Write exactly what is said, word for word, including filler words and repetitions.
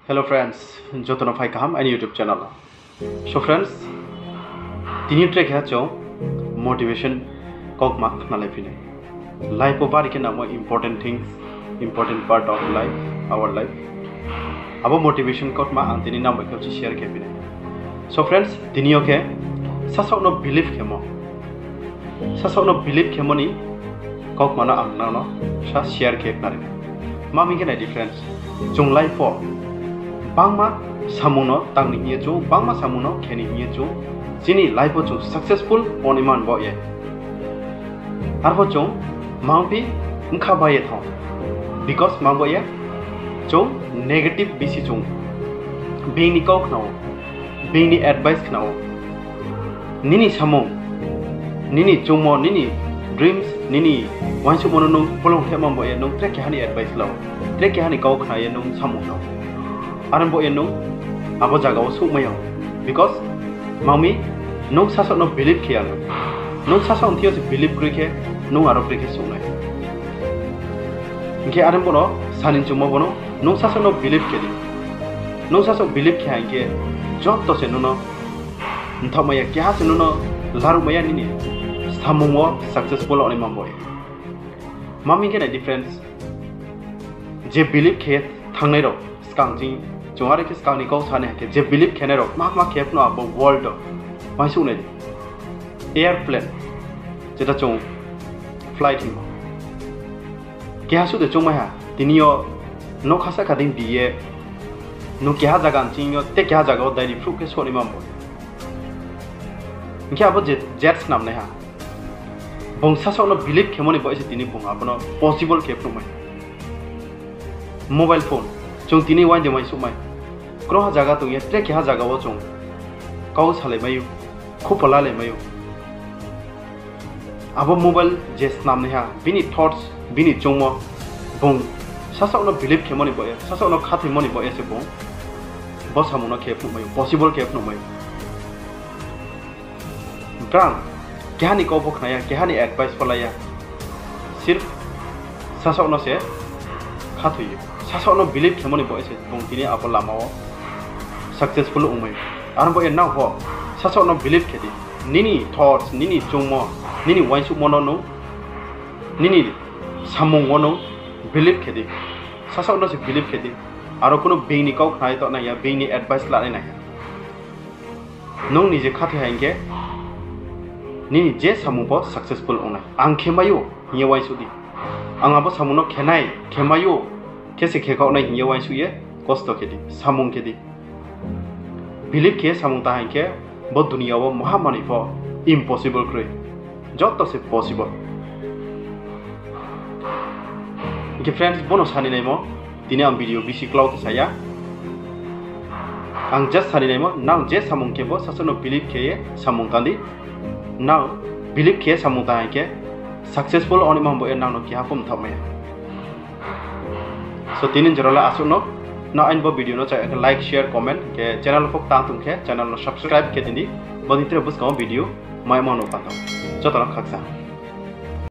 Hello friends, joto no phai kaham aini YouTube channel o. So friends, tini tre keha chung motivation kaukma khnalai phi nai. Life o bari khe nangmo important things, important part of life, our life. Abo motivation kaukma ang tini nang bai khe share khe phi nai. So friends, tini yo khe sasaoh no believe khemo. Sasaoh no believe khemo ni kaukma no ang nang no sa share khe khnari nai. Ma mi khe nai di friends, chung life o bangma samung no tang ni hing ye chung, bangma samung no khe ni hing ye chung, chini life o chung successful ong ni man bo ye. Arphuh chung mangphi bkha bai ye thanng. Because mang bo ye, chung negative bisi chung. Being ni kau khna ou, being ni advice khna ou. Nini samung, nini choungmo, nini dreams, nini uaingsouhmo no nung pholong khe man bo ye, nung tre keha ni advice la ou, tre keha ni kau khna ye nung samung tang. Are bo ye nung abo zaga wo souhmai ya. Because mang mi, nung sasaoh no believe khe ya nung. Nung sasaoh ni thing yo se believe kroi khe, nung aro brekhe souh nai. Hing khe are bo no sani choungmo bo no, nung sasaoh no believe khe di. Nung sasaoh believe khe ha hing khe, joto se nung no mthaohmai ya, keha se nung no laruhmai ya nini samung wo successful ong ni man bo ye. Ma mi khe nai di friends, je believe khe thanngnai rao, skang ching, chung are khe skang ni kau sa nai ha khe, je believe khenai rao kma kma khe phano abo world o uaingsouh nai di. Airplane, jeta chung flight hingmo. Keha suh de choungmai ha, tini yo nougkha sahka dei bi ye, nung keha zaga ni ching yo, tei keha zaga wo dai ni phruh khe souh ni man bo. Hing khe abo je jet snamnaiha, bung sasaoh no believe khemo ni bo ye se tini bung abo no possible khe phnuhmai. Mobile phone, chung tini uaing de uaingsouhmai. Kroha zaga tong ye, tre keha zaga wo chung kau salai mai ou, khupo lalai mai ou. Abo mobile je snamnaiha, bini thoughts, bini choungmo, bung sasaoh no believe khemo ni bo ye, sasaoh no khathoimo ni bo ye se bung bo samung no khe phnuhmai ou, possible khe phnuhmai ou. Brang keha ni kau pho khna ya, keha ni advice pho la ya. Sirf sasaoh no se khathoi ou. Sasaoh no believe khemo ni bo ye se bung tini abo lama wo successful ongmai ou. Aro bo ye nang pho sasaoh no believe khe di. Nini thoughts, nini choungmo, nini uaingsouhmo no nung, nini samung wo nung believe khe di. Sasaoh no se believe khe di. Aro kuno being ni kau khna ye tongnai ya, being ni advice lanai nai ya. Nung nije khathoi ha hing khe, nini je samung pho successful ong nai. Ang khe mai ou hing ye uaingsouh di. Ang abo samung no khe nai, khe mai ou, khe se khe khaoh nai hing ye uaingsouh ye, kosto khe di, samung khe di. Believe khe samung tang ha hing khe, bo dunia wo maha manoi pho impossible kroi. Joto se possible. Hing khe friends, bono sani naimo, tini ang video bisi klau khe sa ya. Ang just sani naimo, nang je samung khe bo sasaoh no believe khe ye samung tang di. Nang believe khe samung tang ha hing khe successful ong ni man bo ye nang no keha pho mthaohmai ya. So tini jora le asuh no, nang aini bo video no chaya khe like, share, comment, khe channel pho tang tong khe channel no subscribe khe tong di, bo ni tre buskang wo video maimo no pantang. Joto no khaksa.